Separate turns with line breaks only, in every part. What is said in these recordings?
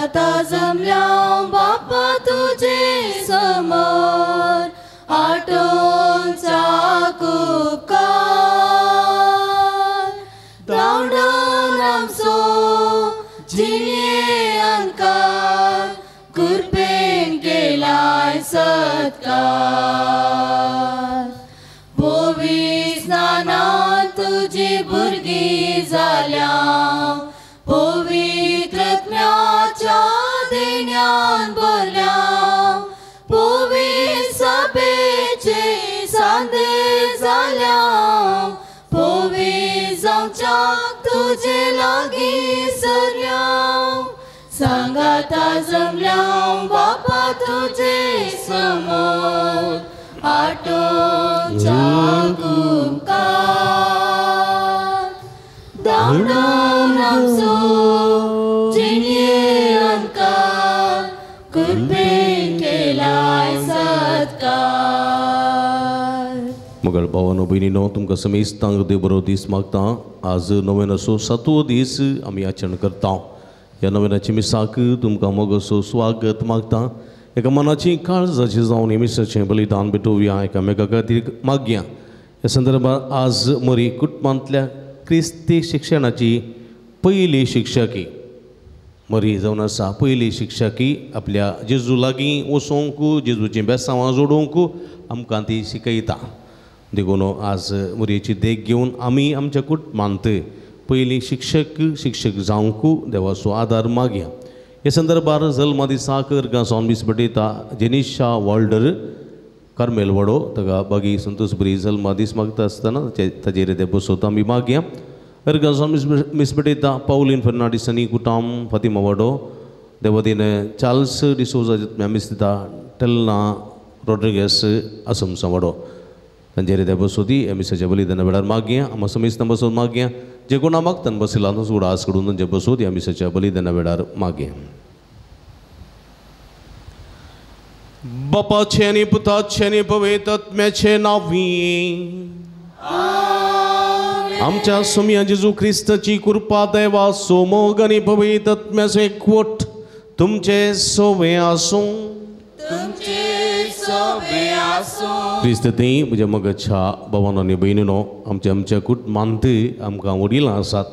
सांगाता जमल्या बापा तुझे समोर आटोंचा उपकार धांवडोन आमचो जिणे अंकार कृपेन केलाय सत्कार पवित्र स्नानान तुजी भुरगीं जाल्या पवित्र आत्म्याच्या देण्यान भरल्या पवित्र सभेचे सांदे जाल्या पवित्र जावच्याक तुजे लागीं सरल्या सांगाता जमल्या बापा तुजे समोर आटोंच्या उपकार धांवडोन आमचो जिणे अंकार कृपेन केलाय सत्कार.
मगळ भावानो भयणीनो तुमकां समेस्तांक देव बरो दीस मागता. आज नव्यानाचो सातवो दीस आमी आचरण करता. ह्या नव्यानाच्या मिसाक तुमकां मोगाचो स्वागत मागता. एका मनाची काळजाची जावन हे मिसाचें बलिदान भेटोवया, एकामेका खातीर मागया. ह्या संदर्भात आज मरी कुटुंबांतल्या क्रिस्ती शिक्षणाची पयली शिक्षकी मरी जावन आसा. पयली शिक्षकी आपल्या जेजू लागीं वचोंक, जेजूचीं बेसांवां जोडूंक आमकां ती शिकयता. देखून आज मरयेची देख घेवन आमी आमच्या कुटुंबांत पयली शिक्षक शिक्षक जावंक देवाचो आदार मागया. ह्या संदर्भार जल्मा दिसाक अर्गां मीस भेटयता जेनिशा वॉल्डर कार्मेल वडो ताका बागी संतोष बरी जल्मा दीस मागता आसतना ताजेर ते बसोत आमी मागया. अर्गां मीस भेटयता पावलीन फर्नांडीस आनी कुटाम फातिमा वडो देवादीन चार्ल्स डिसोजा मीस दिता टेलना रॉड्रिगस आसमसा वडो तांचेर ते बसोती ह्या मिसाच्या बलिदाना वेळार मागया. आमा समेस्तां बसोत मागया. जे कोणा मागतान बसयला तसो उडास कडून तांचे बसोत ह्या मिसाच्या बलिदाना वेळार मागया. बापाचे आनी पुताचे आनी पवित्र आत्म्याचे नांवी आमच्या सोम्या जेजू क्रिस्ताची कृपा देवाचो मोग आनी पवित्र आत्म्याचो एकवट तुमचे सोवे आसूं. क्रिस्त ती म्हज्या मगच्या भावानो आनी भयणीनो आमच्या आमच्या कुटुंबांत आमकां वडिलां आसात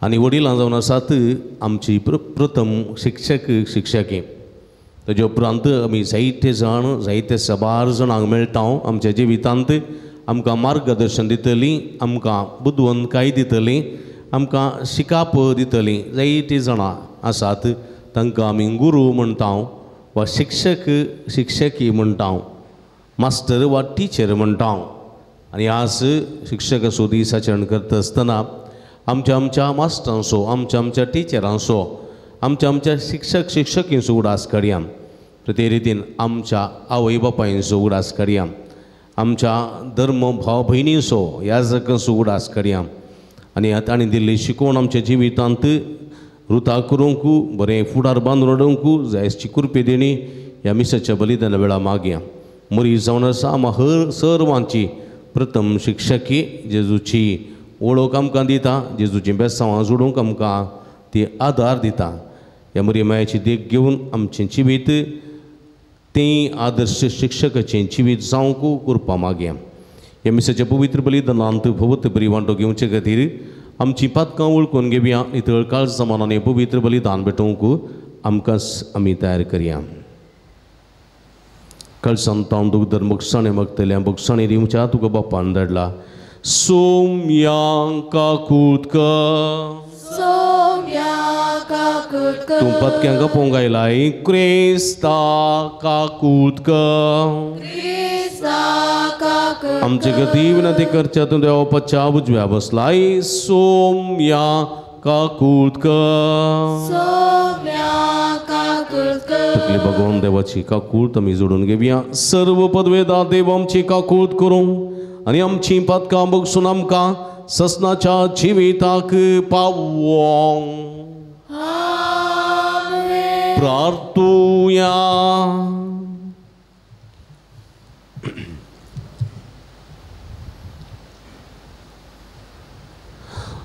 आनी वडिलां जावन आसात आमची प्रथम शिक्षक शिक्षकी. ताजे उपरांत आमी जायते जाण जायते साबार जाणांक मेळटा आमच्या जिवितांत आमकां मार्गदर्शन दितलीं, आमकां बुदवंतकाय दितलीं, आमकां शिकाप दितलीं. जायतीं जाणां आसात तांकां आमी गुरू म्हणटा वा शिक्षक शिक्षकी म्हणटा, मास्टर वा टिचर म्हणटा. आनी आज शिक्षकाचो दीस आचरण करता आसतना आमच्या आमच्या मास्टरांचो, आमच्या आमच्या टिचरांचो, आमच्या आमच्या शिक्षक शिक्षकींचो उगडास काडया. ते रितीन आमच्या आवय बापायंचो उगडास काडया, आमच्या धर्म भाव भयणींचो याजकांचो उगडास काडया. आनी तांणी दिल्ली शिकवण आमच्या जिवितांत रुता करूंक, बरें फुडार बांदून हाडूंक जायची कृपे देणी ह्या मिसाच्या बलिदाना वेळा मागया. मरी जावन आसा आमा हर सर्वांची प्रथम शिक्षकी जेजूची वळख आमकां दिता, जेजूचीं बेसांवां जोडूंक आमकां ती आदार दिता. ह्या मरी मायाची देख घेवन आमचें जिवीत तें आदर्श शिक्षकाचें जिवीत जावंक कृपा मागया. ह्या मिसाच्या पवित्र बलिदानांत भोवत बरी वांटो घेवचे खातीर आमची पातकां वळखून घेवया. नितळ काळजा मनान पवित्र बलिदान भेटोवंक आमकां आमी तयार करया. कळसान तावन दुगदर मोगसाणे मागतल्या बोगसाणे दिवच्या तुका बापान धाडला. सोम्या काकूत तूं पतक्यांक आपोवंक आयलाय क्रिस्ता काकूत आमचे गती विनंती करच्या तूं देवाच्या उजव्या बसलाय. सोम्या काकूत तकली भगवान देवाची काकूत आमी जोडून घेवया. सर्व पदवेदा देव आमची काकूत करूं आनी आमची पातकां बगसून आमकां ससनाच्या जिविताक पावों. प्रार्थुया.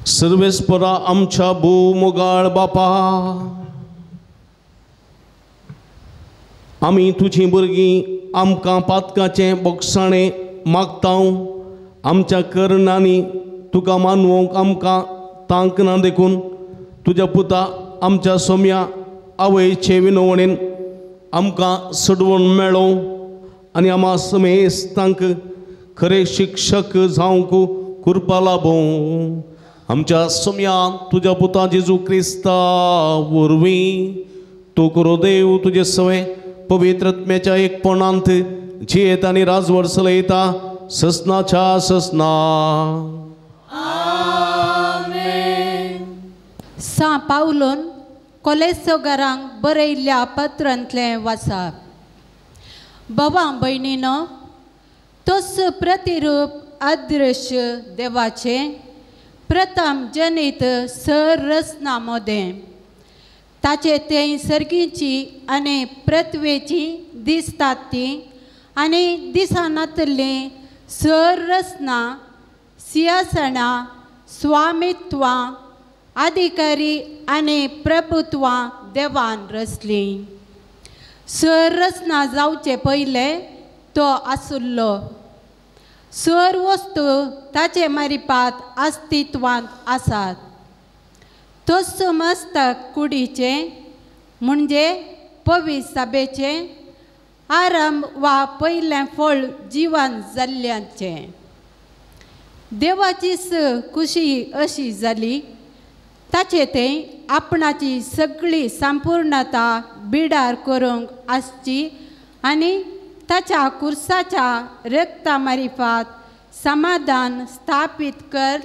सर्वेस्परा आमच्या भूमोगाळ बापा, आमी तुजीं भुरगीं आमकां पातकाचें बोगसाणें मागता. आमच्या करणांनी तुका मानवंक आमकां तांक ना देखून तुज्या पुता आमच्या सोम्या आवयचे विनवणेन आमकां सडवण मेळो आनी आमा समेस्तांक खरे शिक्षक जावंक कृपा लाभों. आमच्या सोम्या तुज्या पुता जेजू क्रिस्ता वरवीं तूं करो देव तुजे सवे पवित्र आत्म्याच्या एकपणांत जियेत आनी राजवट चलयता ससनाच्या ससना.
आमेन.
सां पावलून कोलेसोगारांक बरयल्ल्या पत्रांतलें वाचप. बाबा भयणीनो, तोच प्रतिरूप अदृश्य देवाचें प्रथम जनीत सररचना मोदें ताचे ते सर्गीची आनी पृथ्वेची दिसतात ती आनी दिसनातल्ली सररचना सिंहासनां स्वामित्वां अधिकारी आनी प्रभुत्वां देवान रचलीं. सररचना जावचे पयलें तो आसुल्लो. सर वस्तू ताचे मारिपात अस्तित्वांत आसात. तोच मस्तक कुडीचें म्हणजे पवी सभेचें आरंभ वा पयलें फळ जिवन जाल्ल्याचें. देवाचीच खुशी अशी जाली ताचे तें आपणाची सगळी संपूर्णता बिडार करूंक आसची आनी ताच्या कुर्साच्या रक्ता मारिफात समाधान स्थापीत कर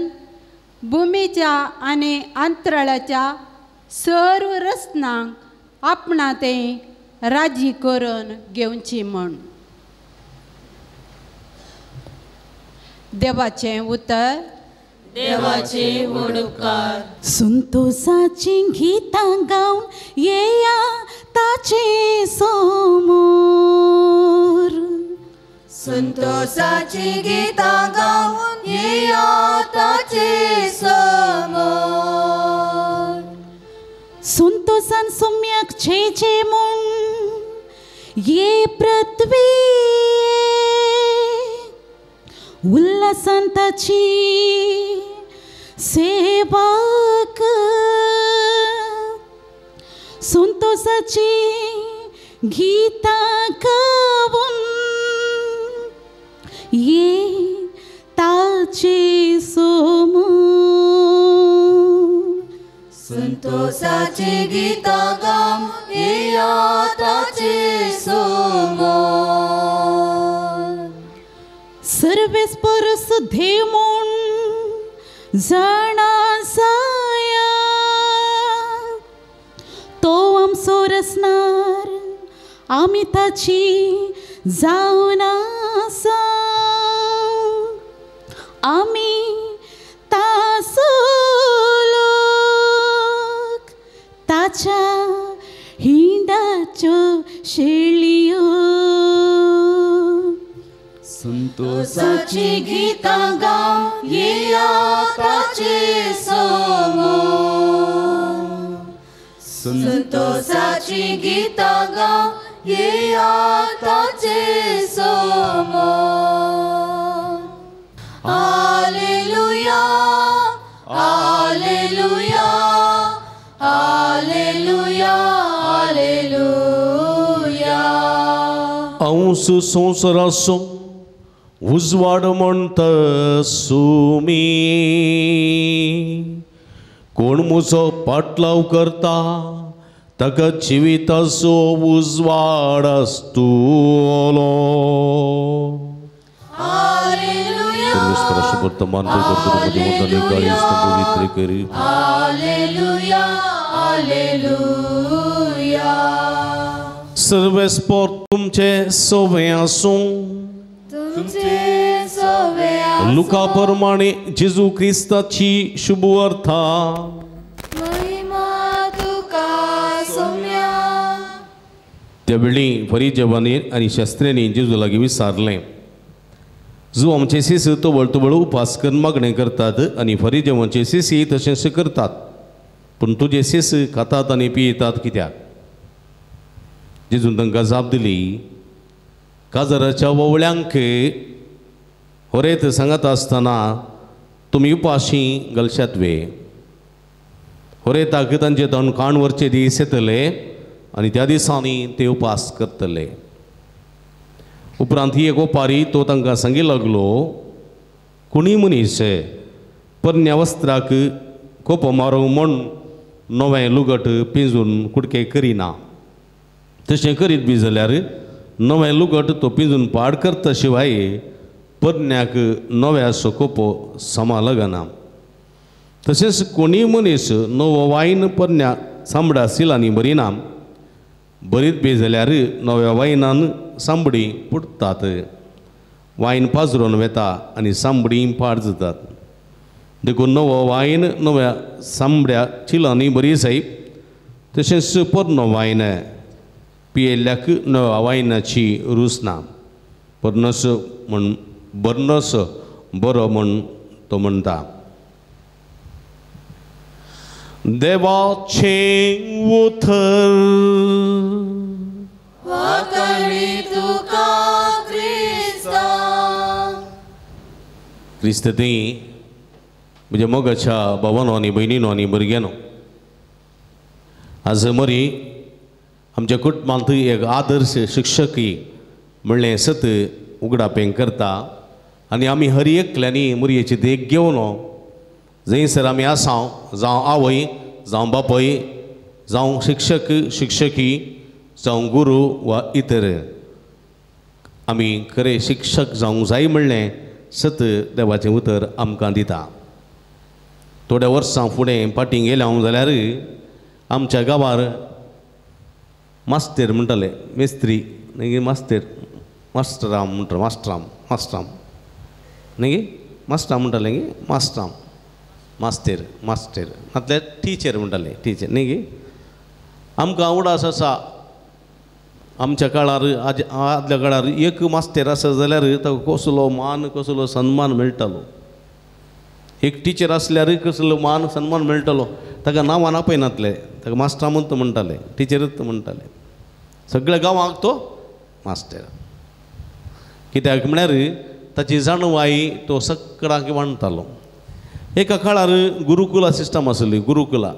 भुमीच्या आनी अंतराळाच्या सर्व रचनांक आपणा तें राजी करून घेवची म्हूण. देवाचें उतर.
देवाचे उपकार.
संतोषाची गीतां गावन येया ताचे समोर.
संतोषाची गीतां गावन येया ताचे समोर.
संतोषान सम्यक छे छे म्हूण ये पृथ्वी उल्हासान ताची सेवा कर. संतोषाची गीतां गावन ये ताचे समोर.
संतोषाची गीतां गावन येया ताचे समोर.
सर्वेस परस देव म्हूण जाणा जाया तो आमचो रचणार आमी ताची जावन आसा. आमी ताचो लोक ताच्या हिंडाच्यो शेळयो.
संतोषाची गीतां गावन येया ताचे समोर. संतोषाची गीतां गावन येया ताचे समोर. Hallelujah, hallelujah, hallelujah, hallelujah.
अंश संवसाराचो उजवाड म्हणटा सुमी कोण म्हजो पाटलाव करता ताका जिविताचो उजवाड आसतलो.
Hallelujah, hallelujah.
सर्वेस्पोर तुमचे सवे आसूं. लुका प्रमाणे जेजू क्रिस्ताची शुभवार्ता. त्या वेळी फरिजेवांनी आनी शास्त्र्यांनी जेजू लागीं विचारलें, जो आमचे शिस तवळ तवळ उपास करून मागणें करतात आनी फरिजेवांचे शिसी तशेंच करतात, पूण तुजे शिस खातात आनी पियेतात कित्याक? जेजून तांकां जाप दिली, काजराच्या वोवळ्यांक होरेत सांगत आसतना तुमी उपाशी घालशात वे? होरेताक तांचे दोन काण व्हरचे दीस येतले आनी त्या दिसांनी ते उपास करतले. उपरांत ही एक ओपारी तो तांकां सांगी लागलो, कोणी मनीस परन्या वस्त्राक कोपो मारूंक म्हूण नवें लुगट पिंजून कुडके करिना. तशें करीत बी जाल्यार नवें लुगट तो पिंजून पाड करता शिवाय परन्याक नव्याचो कोपो समा लागना. तशेंच कोणीय मनीस नवो वायन परन्या सांबडा सिलांनी भरिना. बरीत बी जाल्यार नव्या वायनान सांबडी पुडटात, वायन पाजरोन वेता आनी सांबडी पाड जातात. देखून नवो वायन नव्या सांबड्या चिलांनी बरी जाय. तशेंच पोरनो वायन पियेल्ल्याक नव्या वायनाची रूच ना. पोरनोस म्हण बरनोस बरो म्हण तो म्हणटा. देवाचें उतर. क्रिस्त थंय म्हज्या मोगाच्या भावानो आनी भयणीनो आनी भुरग्यानो, आज मरी आमच्या कुटुंबांत एक आदर्श शिक्षकी म्हणलें सत उगडापें करता आनी आमी हर एकल्यांनी मुरयेची देख घेवन जंयसर आमी आसा, जावं आवय, जावं बापूय, जावं शिक्षक शिक्षकी, जावं गुरू वा इतर, आमी खरें शिक्षक जावंक जाय म्हणलें सत देवाचें उतर आमकां दिता. थोड्या वर्सां फुडें फाटीं गेलें हांव जाल्यार आमच्या गांवार मास्तेर म्हणटाले, मिस्त्री न्ही, मास्तेर, मास्टराम म्हणटा, मास्टराम, मास्टराम न्ही, मास्टराम म्हणटाले गे, मास्टराम, मास्तेर, मास्तेर नातल्यार टिचर म्हणटाले, टिचर न्ही गे. आमकां उडास आसा आमच्या काळार, आदल्या काळार एक मास्तेर आसा जाल्यार ताका कसलो मान कसलो सन्मान मेळटालो. एक टिचर आसल्यार कसलो मान सन्मान मेळटालो. ताका नांवान आपयनातले, ताका मास्टरामूच म्हणटाले, टिचरूच म्हणटाले. सगळ्या गांवाक तो मास्टर. कित्याक म्हळ्यार ताची जाणवाय तो सगळ्यांक मांडटालो. एका काळार गुरुकुला सिस्टम आसली, गुरुकुला,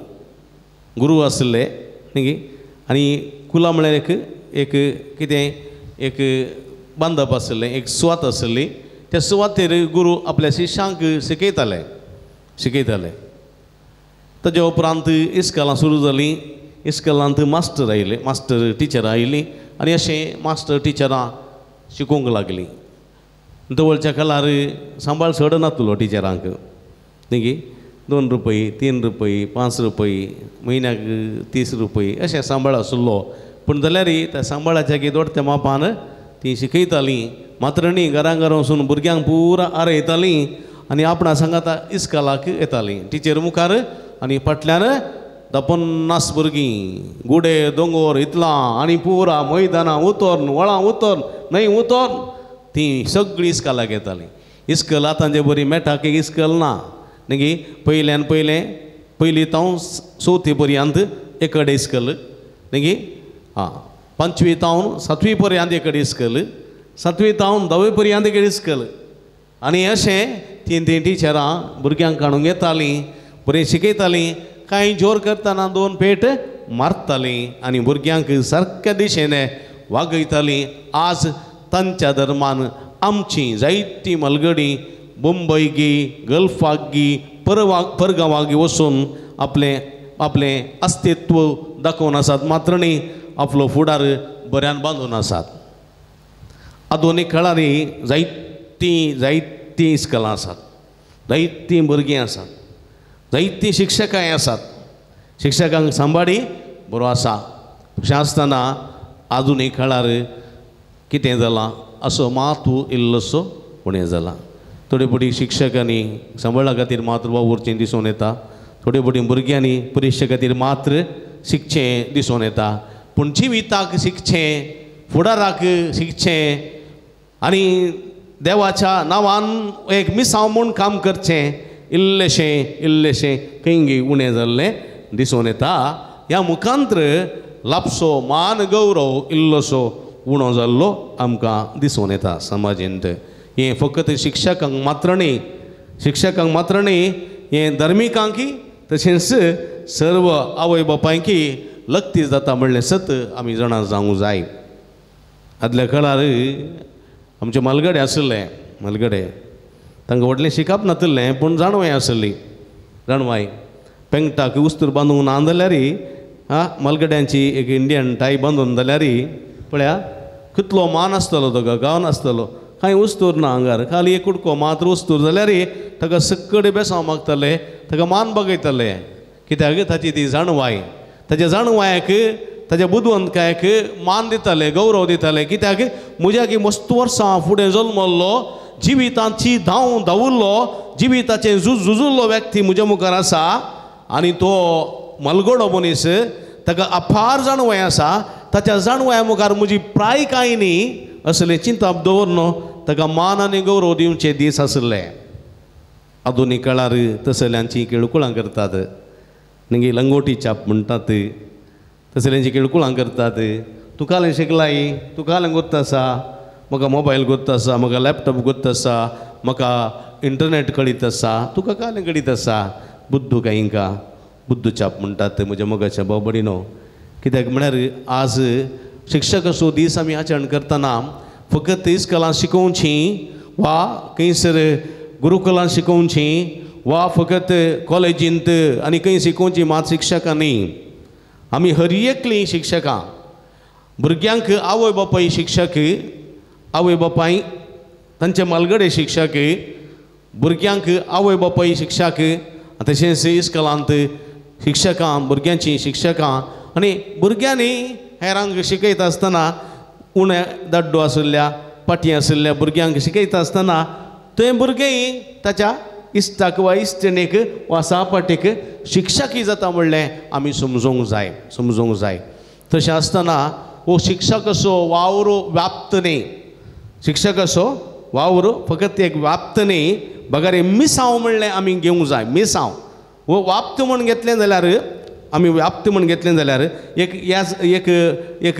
गुरू आसले न्ही, आनी कुला म्हळ्यार एक एक कितें एक बांदप आसलें, एक सुवात आसली. त्या सुवातेर गुरू आपल्या शिष्यांक शिकयताले, शिकयताले. ताज्या उपरांत इस्कलां सुरू जालीं. इस्कलांत मास्टर आयले, मास्टर टिचरां आयलीं आनी अशें मास्टर टिचरां शिकोवंक लागलीं. जवळच्या काळार सांबाळ चड नातलो टिचरांक न्ही गे, 2 रुपये, 3 रुपये, 5 रुपये, म्हयन्याक 30 रुपये अशें सांबाळ आसलो. पूण जाल्यार त्या सांबाळाच्या दोडत्या मापान तीं शिकयतालीं. मात्र न्ही, घरां घरां वचून भुरग्यांक पुरा आरयतालीं आनी आपणा सांगाता इस्कलाक येतालीं. टिचर मुखार आनी फाटल्यान 10-50 भुरगीं, गुडे दोंगोर इतलां आनी पुरा मैदानां उतोर्न, वळां उतोर्न, न्हंय उतोर्न तीं सगळीं इस्कलाक येतालीं. इस्कल आतांचे बरी मेटाक इस्कल ना न्ही. पयल्यान पयलें पयली तावन चवथी पर्यंत एक कडेन इस्कल न्ही, आं, 5वी तावन 7वी पर्यंत एक कडेन इस्कल, 7वी तावन 10वी पर्यंत एक कडेन इस्कल. आनी अशें तीन तीन टिचरां भुरग्यांक काडूंक येतालीं, बरें शिकयतालीं. कांय जोर करतना 2 पेट मारतालीं आनी भुरग्यांक सारक्या दिशेन वागयतालीं. आज तांच्या धर्मान आमची जायती मलगडी मुंबयगी, गल्फागी, परगांवागी वचून आपलें आपलें अस्तित्व दाखोवन आसात, मात्र न्ही आपलो फुडार बऱ्यान बांदून आसात. आधुनीक काळांनी जायतीं जायतीं इस्कलां आसात, जायतीं भुरगीं आसात, जायतीं शिक्षकांय आसात. शिक्षकांक सांबाळी बरो आसा. अशें आसतना आधुनीक काळार कितें जालां, असो मातू इल्लोसो उणें जाला. थोडे फावटी शिक्षकांनी सांबाळा खातीर मात्र वावुरचें दिसून येता, थोडे फावटी भुरग्यांनी परिक्षे खातीर मात्र शिकचें दिसून येता. पूण जिविताक शिकचें, फुडाराक शिकचें आनी देवाच्या नांवान एक मिसांव म्हूण काम करचें इल्लेशें इल्लेशें खंय उणें जाल्लें दिसून येता. ह्या मुखांत्र लापसो मान गौरव इल्लोसो उणो जाल्लो आमकां दिसून येता समाजेंत. हें फकत शिक्षकांक मात्र न्ही, शिक्षकांक मात्र न्ही, हें धर्मिकांकी तशेंच सर्व आवय बापायकी लक्ती जाता म्हणलें सत आमी जाणा जावंक जाय. आदल्या काळार आमचे मालगडे आशिल्ले, मालगडे तांकां व्हडलें शिकप नातिल्लें पूण जाणवाय आशिल्ली. जाणवाय पेंगटाक उस्तूर बांदूंक ना जाल्यार आं मालगड्यांची एक इंडियन टाय बांदून जाल्यार पळया कितलो मान आसतलो तुका, गांव आसतलो. कांय उस्तूर ना आंगार, खाली एक कुडको मात्र उस्तूर जाल्यार ताका सक्कडे बेसांव मागताले, ताका मान बगयताले. कित्याक ताची ती जाणवाय, ताच्या जाणवायक ताच्या बुदवंतकायक मान दिताले, गौरव दिताले. कित्याक म्हज्या की मस्त वर्सां फुडें जल्मल्लो, जिविताची धांव धांवुल्लो, जिविताचें झूज झुजुल्लो व्यक्ती म्हज्या मुखार आसा आनी तो मलगडो मनीस, ताका अपार जाणवाय आसा. ताच्या जाणवाया मुखार म्हजी प्राय कांय न्ही असलें चिंतप दवरन ताका मान आनी गौरव दिवचे दीस आशिल्ले. आधुनीक काळार तसल्यांची केळकुळां करतात, मागीर लंगोटी चाप म्हणटात, तसल्यांची केळकुळां करतात. तूं कालें शिकलाय, तूं कालें गोत्त आसा, म्हाका मोबायल गोत्त आसा, म्हाका लॅपटॉप गोत्त आसा, म्हाका इंटरनेट कळीत आसा, तुका कालें कळीत आसा. बुद्दू कांयका बुद्दू चाप म्हणटात म्हज्या मोगाच्या बाबडिनो. कित्याक म्हळ्यार आज शिक्षक असो दीस आमी आचरण करतना फकत इस्कलां शिकोवची वा खंयसर गुरुकुलां शिकोवची वा फकत कॉलेजींत आनी खंय शिकोवची मात शिक्षकां न्ही. आमी हर एकलीं शिक्षकां, भुरग्यांक आवय बापाय शिक्षक, आवय बापाय तांचे मालगडे शिक्षक, भुरग्यांक आवय बापाय शिक्षक, तशेंच इस्कलांत शिक्षकां, भुरग्यांचीं शिक्षकां आनी भुरग्यांनी हेरांक शिकयता आसतना उणे दाड्डो आशिल्ल्या पाटी आशिल्ल्या भुरग्यांक शिकयता आसतना थंय भुरगेंय ताच्या इश्टाक वा इश्टिणीक वा सहपाठीक शिक्षकय जाता म्हणलें आमी समजूंक जाय, समजूंक जाय. तशें आसतना हो शिक्षक असो वावर व्याप्त न्ही, शिक्षक असो वावर फकत एक व्याप्त न्ही बगर मिसांव म्हणलें आमी घेवंक जाय. मिसांव हो व्याप्त म्हूण घेतलें जाल्यार, आमी व्याप्त म्हूण घेतलें जाल्यार एक एक एक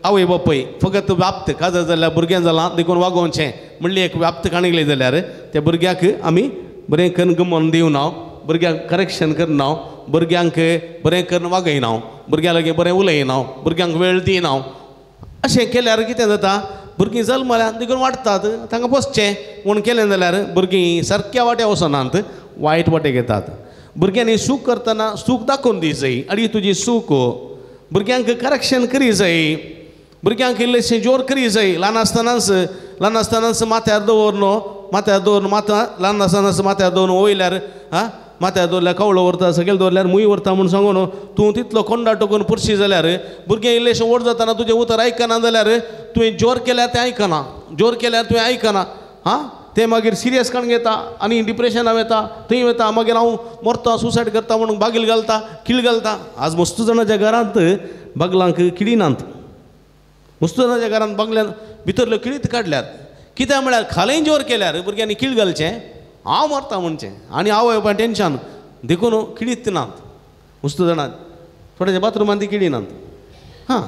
आवय बापूय फकत व्याप्त काजार जाल्यार भुरगें जालां देखून वागोवचें म्हणलें एक व्याप्त काणिल्लें जाल्यार त्या भुरग्याक आमी बरें करून गमन दिवना, भुरग्यांक करेक्शन करना, भुरग्यांक बरें करून वागयना, भुरग्यां लागीं बरें उलयना, भुरग्यांक वेळ दिना. अशें केल्यार कितें जाता, भुरगीं जल्मल्यार देखून वाडटात, तांकां पोसचें म्हूण केलें जाल्यार भुरगीं सारक्या वाट्या वचनात, वायट वाटेक येतात. भुरग्यांनी चूक करतना चूक दाखोवन दी जाय, आनी तुजी चूक भुरग्यांक करेक्शन करी जाय, भुरग्यांक इल्लेशें जोर करी जाय. ल्हान आसतनाच, ल्हान आसतनाच माथ्यार दवरन, माथ्यार दवरून माथा ल्हान आसतनाच माथ्यार दवरून वयल्यार आं माथ्यार दवरल्यार कवळो व्हरता, सकयल दवरल्यार मूय व्हरता म्हूण सांगून तूं तितलो कोंडा टोकून पुरशी जाल्यार भुरगें इल्लेशें व्हड जातना तुजें उतर आयकना जाल्यार तुवें जोर केल्यार तें आयकना, जोर केल्यार तुवें आयकना, आं तें मागीर सिरियस काण घेता आनी डिप्रेशना वता, थंय वता, मागीर हांव मरता, सुसायड करता म्हणून बागील घालता, किळ घालता. आज मस्त जाणाच्या घरांत बागलांक किळी नात, मस्त जाणाच्या घरांत बागल्यान भितरल्यो किळीत काडल्यात. कित्याक म्हळ्यार खालें जोर केल्यार भुरग्यांनी किळ घालचें, हांव मरता म्हणचें आनी आवय बापाय टेंशन देखून किळीत नात. मस्त जाणां थोड्याच्या बाथरुमान ती किळी नात, हां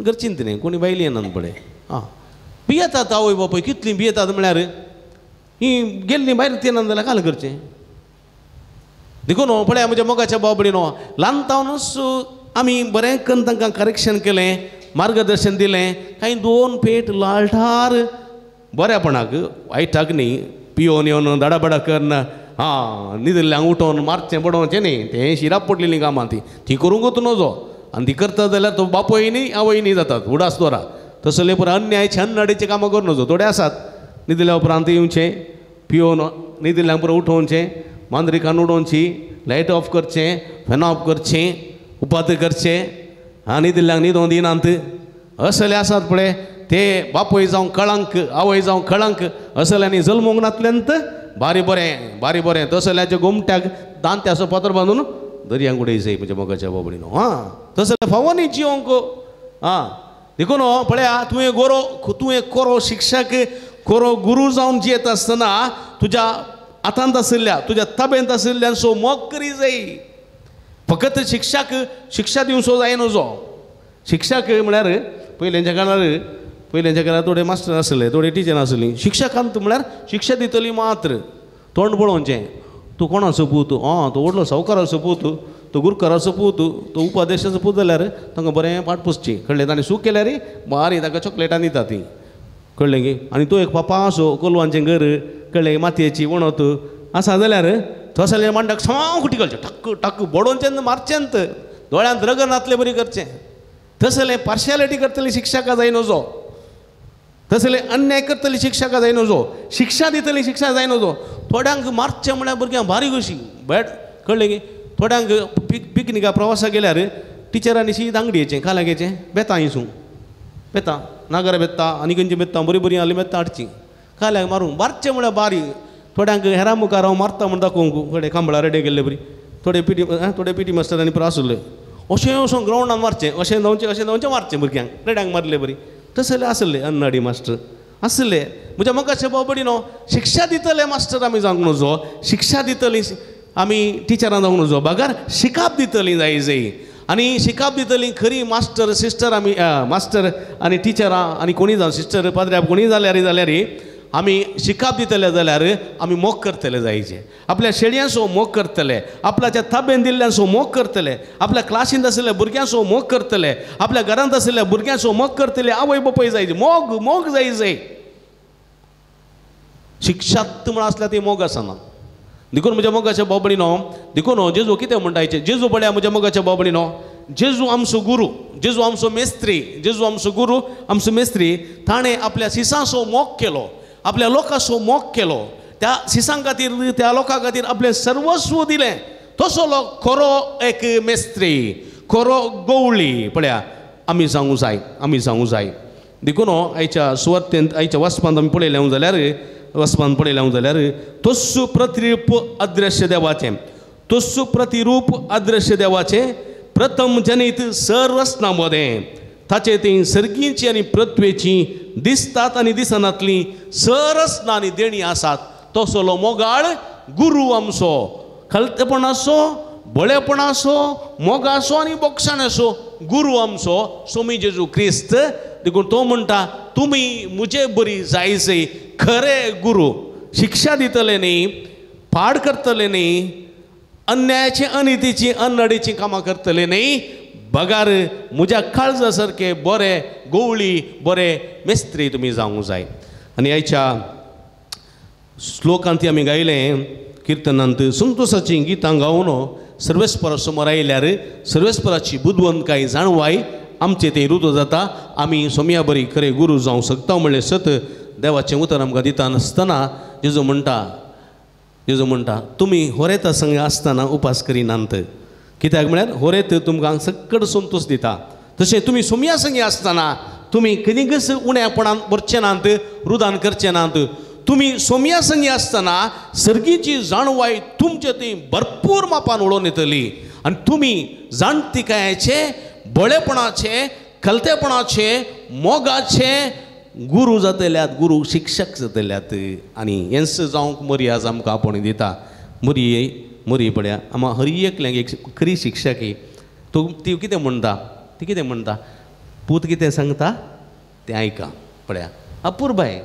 घरचींत न्ही कोणी बायली येनात पळय. आं भियेतात आवय बापाय कितलीं भियेतात म्हळ्यार ही गेल्ली भायर येना जाल्यार काल करचें. देखून पळया म्हज्या मोगाच्या बाबडीनो, ल्हान तावनूच आमी बरें करून तांकां करेक्शन केलें, मार्गदर्शन दिलें, कांय दोन पेट लाळटार बऱ्यापणाक वायटाक न्ही, पियोन येवन दाडाबडा करून आं न्हिदिल्ल्यांक उठोवन मारचें बडोवचें न्ही, तें शिराप पडलेलीं कामां तीं, ती करूंकच नजो. आनी ती करता जाल्यार तो बापूय न्ही आवय न्ही जातात उडास दवरा. तसले पुरो अन्याय छन्नडेचीं कामां करूं नजो. थोडे आसात न्हिदिल्या उपरांत येवचें, पियोवन न्हिदिल्ल्यांक पुरो उठोवचें, मांद्री कान उडोवची, लायट ऑफ करचें, फॅन ऑफ करचें, उपात करचें, आनी न्हिदिल्ल्यांक न्हिदों दिनात असले आसात पळय ते बापूय जावं कळंक, आवय जावं कळंक असल्यांनी जल्मूंक नातल्यांत बारी बरें, बारी बरें. तसल्याच्या गोमट्याक दांत्याचो फातर बांदून दर्यांक उडय जाय म्हज्या मोगाच्या बाबडीनो. आं तसले फावो न्ही जिवंक. आं देखून पळया तुवें गोरो, तुवें कोरो शिक्षक, कोरो गुरू जावन जियेत आसतना तुज्या हातांत आशिल्ल्या, तुज्या ताब्यांत आशिल्ल्यान सो मोग करी जाय. फकत शिक्षाक शिक्षा दिवचो जाय नजो, शिक्षक म्हळ्यार पयलींच्या काळार थोडे मास्टर आसले, थोडे टिचर आसली. शिक्षकांत म्हळ्यार शिक्षा दितली मात्र तोंड पळोवचें, तूं कोणाचो पूत, आं तो व्हडलो सावकाराचो पूत, तो गुरकाराचो पूत, तो उपाध्यक्षाचो पूत जाल्यार तांकां बरें पाट पुसची. कळ्ळें? ताणें सूख केल्यार बारी ताका चॉकलेटां दिता ती. कळ्ळें की? आनी तो एक पापा असो कोलवांचें घर, कळ्ळें, मातयेची वणत आसा जाल्यार तसले मांडाक सामकें कुटी घालचें, टक्क टक्क बडोवचें, मारचें, दोळ्यांत रगत नातले बरी करचें. तसलें पार्शियलिटी करतली शिक्षकां जाय नजो, तसले अन्याय करतली शिक्षकां जाय नजो, शिक्षा दितली शिक्षा जाय नजो. थोड्यांक मारचें म्हळ्यार भुरग्यांक बारीक अशी बॅड. कळ्ळें की? थोड्यांक पिकनिका प्रवासाक गेल्यार टिचरांनी शीत आंगडयेचें कालागेचें बेतां हिसूं बेतां नागरा बेतां आनी खंयचीं बेतां बरीं बरीं आहलीं बेतां हाडचीं काल्याक मारूंक मारचें म्हळ्यार बारी. थोड्यांक हेरां मुखार हांव मारता म्हूण दाखोवंक थोडे कांबळां रेडे गेल्ले बरी, थोडे पिटी मास्टरांनी प्रास उरले अशें वचून ग्रावंडान मारचें, अशें धांवचें अशें धांवचें मारचें भुरग्यांक रेड्यांक मारले बरी. तसले आसले अन्नाडी मास्टर आसले. म्हज्या मोगाचे बाबडी न्हू शिक्षा दितले मास्टर आमी जावंक नजो, शिक्षा दितली आमी टिचरां जावंक नजो, बगर शिकाप दितली जाय जाय. आनी शिकाप दितली खरी मास्टर सिस्टर आमी मास्टर आनी टिचरां आनी कोणी जावं सिस्टर पाद्र्याब कोणी जाल्यार जाल्यार आमी शिकाप दितले जाल्यार आमी मोग करतले जायचे. आपल्या शेळयांचो मोग करतले, आपल्याच्या ताब्यान दिल्ल्यांचो मोग करतले, आपल्या क्लासींत आशिल्ल्या भुरग्यांचो मोग करतले, आपल्या घरांत आशिल्ल्या भुरग्यांचो मोग करतले. आवय बापूय जायचे मोग मोग जाय जाय. शिक्षात म्हण आसल्यार ती मोग आसना. देखून म्हज्या मोगाच्या बाबडीनो, देखून जेजू कितें म्हणटायचें, जेजू पळया म्हज्या मोगाच्या बाबडीनो, जेजू आमचो गुरू, जेजू आमचो मेस्त्री, जेजू आमचो गुरू आमचो मेस्त्री. ताणें आपल्या शिसांचो मोग केलो, आपल्या लोकांचो मोग केलो, त्या शिसां खातीर त्या लोकां खातीर आपलें सर्वस्व दिलें. तसो लोक खरो एक मेस्त्री, खरो गवळी पळया आमी सांगूं जाय, आमी सांगूं जाय. देखून आयच्या सुवातेंत आयच्या वाचपांत आमी पळयलें जाल्यार वाचपांत पळयलें जाल्यार तस्सु प्रतिरूप अदृश्य देवाचें, तस्सु प्रतिरूप अदृश्य देवाचें प्रथम जनीत सररचना मदें ताचे ती सर्गीची आनी पृथ्वेची दिसतात आनी दिसनातली सररचना आनी देणी आसात. तसलो मोगाळ गुरू आमचो, खलतेपणाचो, बळेपणाचो, मोगाचो आनी बोगसाणाचो गुरू आमचो स्वामी जेजू क्रिस्त. देखून तो म्हणटा तुमी म्हजे बरी जायचे खरे गुरू. शिक्षा दितले न्ही, पाड करतले न्ही, अन्यायाची अनितीची अन्नडीची कामां करतले न्ही, बगार म्हज्या काळजा सारके बरे गवळी बरे मेस्त्री तुमी जावंक जाय. आनी आयच्या श्लोकांत आमी गायलें किर्तनांत संतोषाचीं गितां गावन सर्वेस्परा समोर आयल्यार सर्वेस्पराची बुदवंतकाय जाणवाय आमचे ते रुजो जाता. आमी सोमया बरी खरे गुरू जावंक शकता म्हणलें सत देवाचें उतर आमकां दिता नासतना जेजू म्हणटा, जेजू म्हणटा तुमी होरेता संग आसतना उपास करिनात, कित्याक म्हळ्यार होरेत तुमकां सकट संतोष दिता. तशें तुमी सोमया संगी आसतना तुमी खंयच उण्यापणान भरचे नात, रुदान करचे नात. तुमी सोमया संगी आसतना सर्गीची जाणवाय तुमचे ती भरपूर मापान उडोवन येतली आनी तुमी जाणतिकायेचे, बळेपणाचे, खलतेपणाचे, मोगाचे गुरू जातल्यात, गुरू शिक्षक जातल्यात. आनी हेंच जावंक मरी आज आमकां आपोवणी दिता. मरी मरी पळया आमा हर एकल्यांक एक खरी शिक्षक तो ती कितें म्हणटा, ती कितें म्हणटा, पूत कितें सांगता तें आयका. पळया अपुरबाय,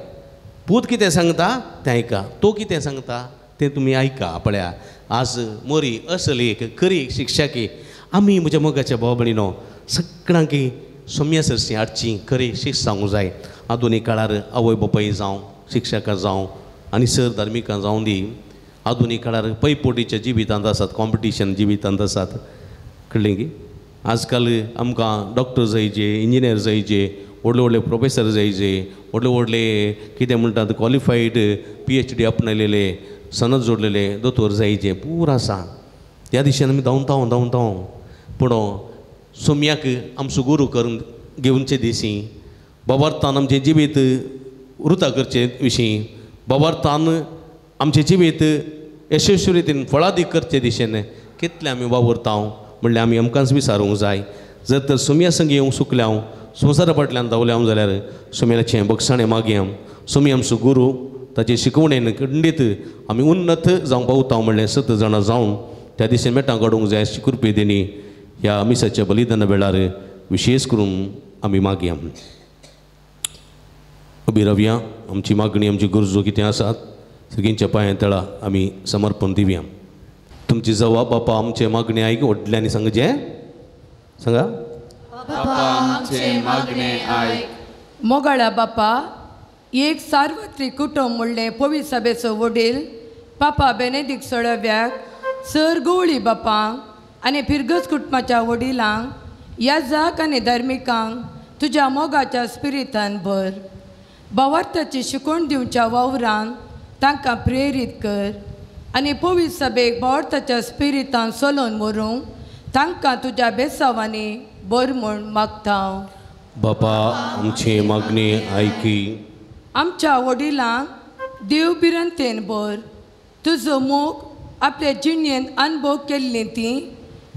पूत कितें सांगता तें आयका, तो कितें सांगता तें तुमी आयका. पळया आज मरी असली एक खरी शिक्षकी आमी म्हज्या मोगाच्या भाव भयणीनो सगळ्यांक सोम्या सरशी हाडची खरी शिक्षा सांगूं जाय. आधुनीक काळार आवय बापाय जावं, शिक्षकां जावं आनी सर धार्मिकां जावं दी, आधुनीक काळार पयपोटीच्या जिवितांत आसात, कॉम्पिटिशन जिवितांत आसात. कळ्ळें की आजकाल आमकां डॉक्टर जायचे, इंजिनियर जायचे, व्हडले व्हडले प्रोफेसर जायचे, व्हडले व्हडले कितें म्हणटात क्वॉलिफायड PhD आपणायलेले, सनद जोडलेले दोतोर जायचे, पूर आसा. त्या दिशेन आमी धांवता धांवता. पूण सोम्याक आमचो गुरू करून घेवचे दिशी, बाबार्थान आमचें जिवीत वृता करचे विशीं, बाबार्थान आमचें जिवीत यशस्वी रितीन फळादीक करचे दिशेन कितलें आमी वावुरता म्हणल्यार आमी आमकांच विचारूंक जाय. जर तर सोम्या संगी येवंक सुकल्या हांव, संवसारा फाटल्यान धांवल्या हांव जाल्यार सोम्याचें बक्षाणें मागीं हांव. सोमी आमचो गुरू, ताचे शिकवणेन खंडीत आमी उन्नत जावंक पावता म्हणलें सत जाणां जावन त्या दिशेन मेटां काडूंक जाय अशी कृपे दिनी ह्या मिसाच्या बलिदाना वेळार विशेष करून आमी मागया. उबी रावया, आमची मागणी आमची गरजो कितें आसात सगळींच्या पांयां तळा आमी समर्पण दिवया. तुमची जवाब बापा आमचे मागणे आयक व्हडल्यांनी सांगचें सांगा.
बापा आमचे मागणे आयक.
मोगाळा बापा, एक सार्वत्रिक कुटुंब म्हणलें पवित्र सभेचो वडील पापा बेनेदीक सोळाव्याक सर गवळी बापांक आनी फिरगज कुटुंबाच्या वडिलांक याजाक आनी धार्मिकांक तुज्या मोगाच्या स्पिरितान भर. भावार्थाची शिकवण दिवच्या वावरान तांकां प्रेरीत कर आनी पवित्र सभेक भावार्थाच्या स्पिरितान चलोवन व्हरूंक तांकां तुज्या बेसावांनी बर म्हूण मागता.
बापा आमचे मागणे आयकी.
आमच्या वडिलांक देव भिरांतेन भर. तुजो मोग आपल्या जिणेंत अनुभव केल्ली ती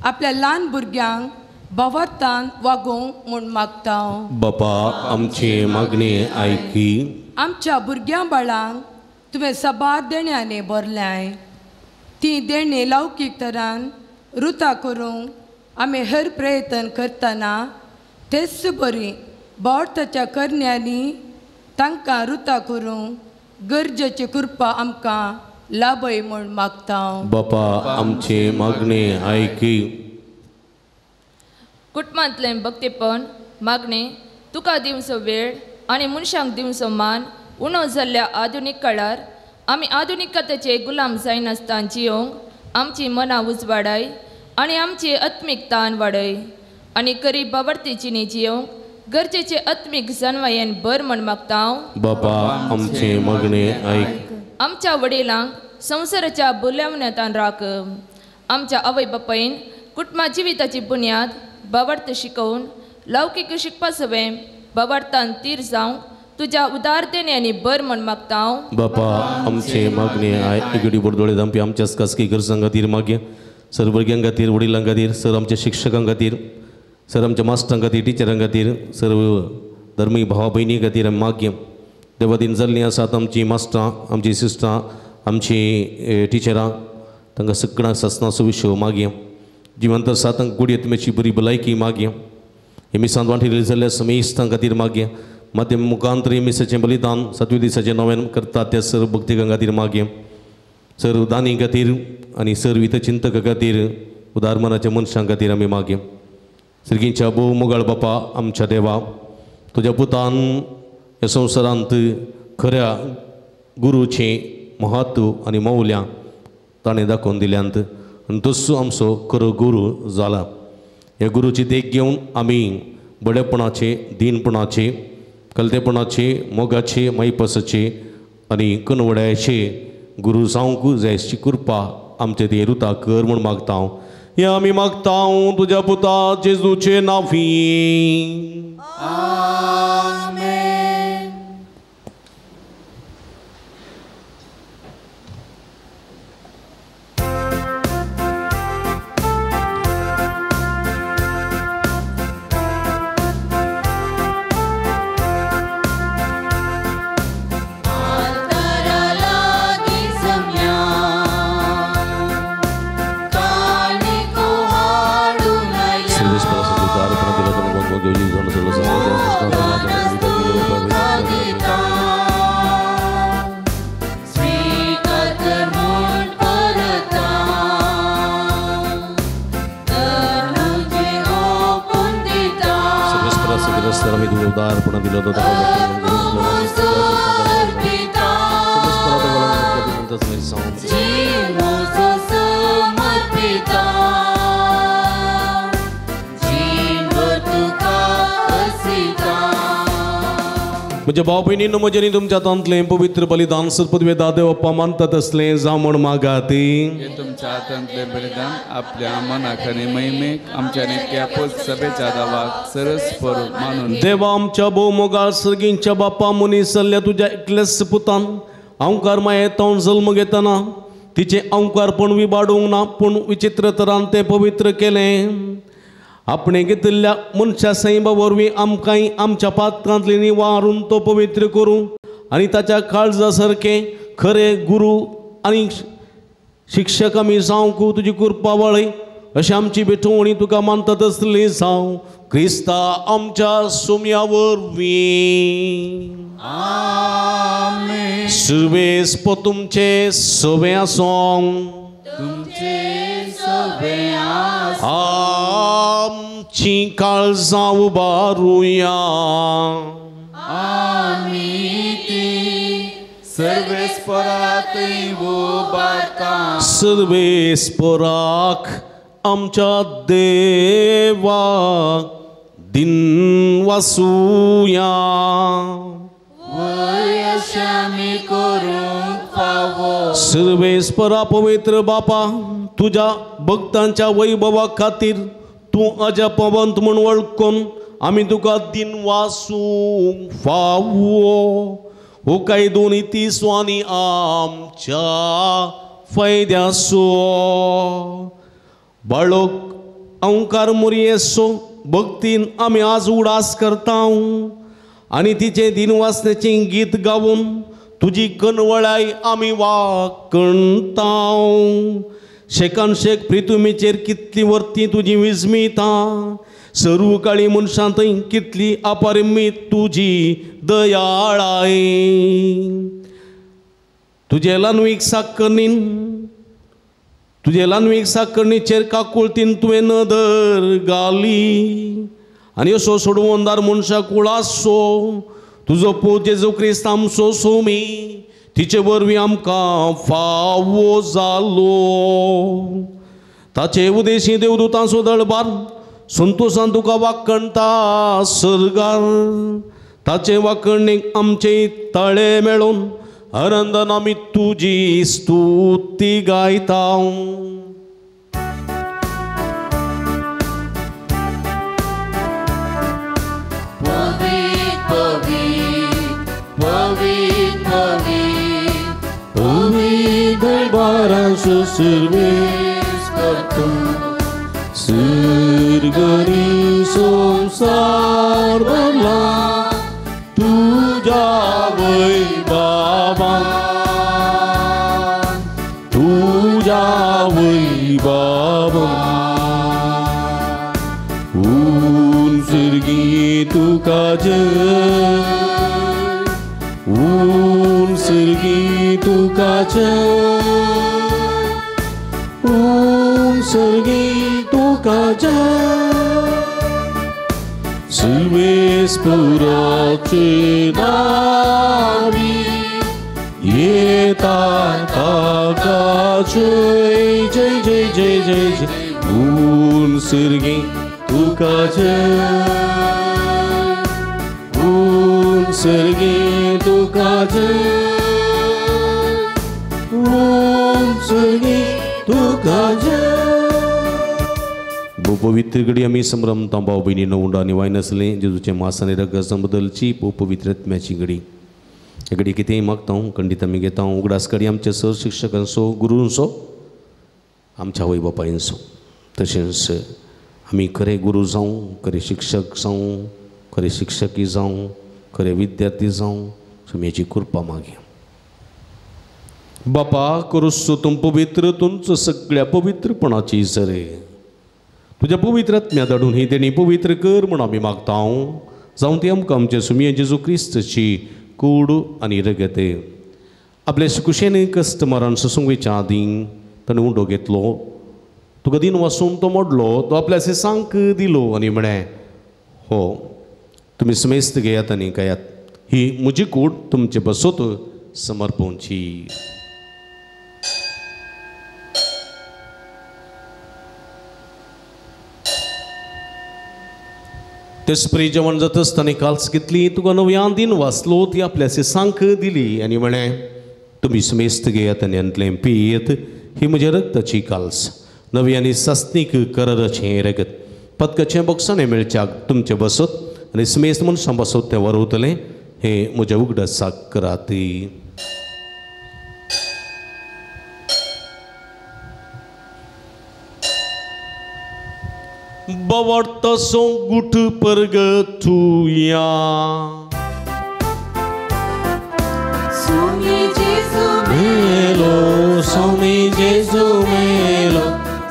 आपल्या ल्हान भुरग्यांक भावार्थान वागोवंक म्हूण मागता.
बापा आमचे मागणे आयकी.
आमच्या भुरग्यां बाळांक तुवें साबार देण्यांनी भरल्याय, ती देणी लौकीक तरान रुता करूंक आमी हर प्रयत्न करतना तेच बरी भावार्थाच्या करण्यांनी तांकां रुता करूंक गरजेची कृपा आमकां लाभय म्हूण मागता.
बापा आमचे मागणे आयकी.
कुटुंबांतलें भक्तीपण मागणे तुका दिवचो वेळ आनी मनशांक दिवचो मान उणो जाल्ल्या आधुनीक काळार आमी आधुनिकतेचे गुलाम जायनासतना जियोंक आमची मनां उजवाडाय आनी आमची आत्मीक तान वाडय आनी करी बावडती जिणी जियोंक गरजेचे आत्मीक जानवायेन भर म्हूण मागता.
बापा आमचे मागणे आयक.
आमच्या वडिलांक संवसाराच्या बोलावण्यातान राख. आमच्या आवय बापायन कुटुंबा जिविताची बुन्याद बावडत शिकोवन लौकीक शिकपा सवें बावडतान तीर जावंक तुज्या उदारतेने भर म्हूण मागता.
बापा आमचे मागणे आयक. इगडी बोडदोळे दामपी आमच्याच खासगी गरजां खातीर मागया. सर भुरग्यां खातीर, वडिलां खातीर, सर आमच्या शिक्षकां खातीर, सर आमच्या मास्टरां खातीर, टिचरां खातीर, सर्व धर्मीय भावा भयणी खातीर आमी मागया. देवादीन जाल्लीं आसात आमचीं मास्टरां, आमचीं सिस्टरां, आमचीं टिचरां, तांकां सगळ्यांक सासणाचो विशय मागया. जिवंत आसा तांकां गुडयेत मेची बरी भलायकी मागया. हे मिसांत वांटिल्ली जाल्ल्या समेस्तां खातीर मागया. माध्यम मुखांतर मिसाचें बलिदान सातव्या दिसाचें नव्यान करतात त्या सर्व भक्तिकां खातीर मागया. सर्व दानी खातीर आनी सर्व हितचिंतका खातीर, उदार मनाच्या मनशां खातीर आमी मागया. सर्गींच्या भोव मोगाळ बापा आमच्या देवा, तुज्या पुतान ह्या संवसारांत खऱ्या गुरूचें म्हत्व आनी मौल्यां ताणें दाखोवन दिल्यांत आनी तसो आमचो खरो गुरू जाला. ह्या गुरूची देख घेवन आमी बडेपणाचे, दीनपणाचे, कलतेपणाचे, मोगाचे, मायपासाचे आनी कनवड्याचे गुरू जावंक जाय अशी कृपा आमचे ते रुता कर म्हूण मागता. हे आमी मागता तुज्या पुता जेजूचे नांवी.
आमेन.
म्हज्या भाव भयणींनो, म्हजें आनी तुमच्या हातांतलें पवित्र बलिदान सत्पदवे देवप्पा मानतात असलें जावं म्हूण मागात.
तुमच्या हातांतलें बलिदान आपल्या मनाक आनी महिमेक आमच्या नेमक्या सभेच्या दावाक सरस मानून.
देवा आमच्या भोव मोगाळ सर्गींच्या बापा, मनीस जाल्ल्या तुज्या एकल्याच पुतान अंकार मायेतावन जल्म घेतना तिचें अंकारपण विबाडूंक ना, पूण विचित्र तरान तें पवित्र केलें. आपणे घेतिल्ल्या मनशा सैमा वरवीं आमकांय आमच्या पातकांतली निवारून तो पवित्र करूं आनी ताच्या काळजा सारकें खरे गुरू आनी शिक्षक आमी जावंक तुजी कृपा वळय अशें आमची भेटवणी तुका मानतात असली जावं. क्रिस्ता आमच्या सुम्या वरवीं.
आमेन.
सुर्वेस तुमचे सवे आसूं.
तुमचे सवे आसूं.
आमची काळजां उबारुया.
आमी ती सर्वेस्परातय उबारता.
सर्वेस्पराक आमच्या देवाक दिन वासुया.
वय अशें आमी करूंक फावो.
सर्वेस्परा पवित्र बापा, तुज्या भक्तांच्या वैभवा खातीर तूं अजापवंत म्हूण वळखून आमी तुका दिन वासूंक फावो. हो कायदो नीती आनी आमच्या फायद्याचो. बाळक अंकार मुरयेचो भक्तीन आमी आज उडास करता आनी तिचें दिनवासनेचें गीत गावन तुजी कनवळाय आमी वाकणता. शेकान शेक प्रितुमीचेर कितली वर्ती तुजी विस्मिता, सर्व काळी मनशां थंय कितली अपरिमीत तुजी दयाळाय. तुजे लानवीक साकरणीन तुजे लानवीक साकरणीचेर काकुळतीन तुवें नदर घाली आनी असो सोडवंदार मनशाक उळासो तुजो पूत जेजू क्रिस्त आमचो सोमी तिचे वरवीं आमकां फावो जालो. ताचे उदेशी देवदूतांचो दळबार संतोशान तुका वाकणता सर्गार. ताचे वाकणीक आमचे तळे मेळून अरंदन आमी तुजी स्तुती गायता.
पवित्र पवित्र पवित्र पवित्र
पवित्र दरबारांचो सर्वेस्पर तूं, सर्गरी संवसार भरला तुज्या वैभवान, तुज्या वैभवान. ऊन सर्गी तुका जय, ऊन सर्गी तुका जय, ऊन सर्गी तुका जय. सर्वेस्पराचे नावी येता ताका जय जय जय जय जय जय. ऊन सर्गी तुका जय, ऊन सर्गी तुका जय, ऊन सर्गी तुका जय. पवित्र घडी आमी संभ्रमता भाव भयणीनो उंडो आनी वायन आसलें जेजूचें मास आनी रगत बदलची पवित्र आत्म्याची घडी. हे घडी कितेंय मागता खंडीत आमी घेता. उगडास घडी आमच्या सर शिक्षकांचो, गुरूंचो, आमच्या आवय बापायंचो. तशेंच आमी खरे गुरू जावं, खरे शिक्षक जावं, खरे शिक्षकी जावं, खरे विद्यार्थी जावं, सुम्याची कृपा मागया. बापा करूसो तूं पवित्र, तुमचो सगळ्या पवित्रपणाची सरे तुज्या पवित्र आत्म्या धाडून ही तेणी पवित्र कर म्हूण आमी मागता. जावं ती आमकां आमच्या सुमये जेजू क्रिस्तची कूड आनी रगत. आपल्या कुशेन कस्टमरान सोसूंक आदीं ताणें उंडो घेतलो, तुका दिन वासून तो मोडलो, तो आपल्या सांक दिलो आनी म्हळें, हो तुमी समेस्त घेयात आनी खायात, ही म्हजी कूड तुमचे बसत समर्पणची. तेसपरी जेवण जाता आसतना काल्स घेतली, तुका नव्यान दिन वाचलो, ती आपल्या सांक दिली आनी म्हळें, तुमी समेस्त घेयात आनी हातलें पियेत, ही म्हज्या रक्ताची काल्स, नवी आनी सासनीक कराराचें रगत, पदकाचें बक्षाणें मेळच्याक तुमचें बसत आनी समेस्त मनशां बसत तें वरवतलें, हें म्हज्या उगडासाक करात. बवडतसो गुठ परगतुया.
स्वामी जेजू
मेलो, स्वामी जेजू मेलो,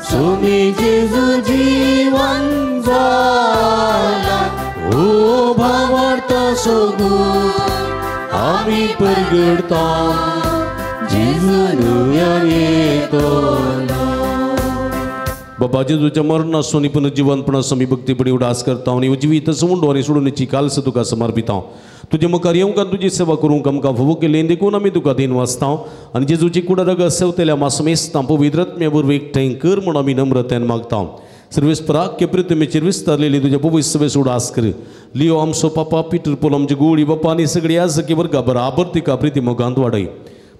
स्वामी जेजू जीवन जालो. सोगून आमी परगडता जेजू नव्यान येतलो. बाबा जेजूच्या मरणासून आनी पुनर्जिवनपणासून आमी भक्तीपणी उडास करता आनी जिवीत समुंडो आनी सोडूनची कालस तुका समर्पिता. तुजे मुखार येवंक आनी तुजी सेवा करूंक आमकां फावो केली देखून आमी तुका दीन वाचता आनी जेजूची कुडा सेवतेल्या मासमेस्तां पवित्र आत्म्या वरवीं एकठांय कर म्हूण आमी नम्रतेन मागता. सर्वेस्पराक्य पृथ्वीचेर विस्तारलेली तुज्या पवित्र सभेचो उडास कर. लियो आमचो पापा पिटर पोल आमचे गोळी बापा आनी सगळी आजकी वर्गा बराबर तिका प्रिती मोगांत वाडय.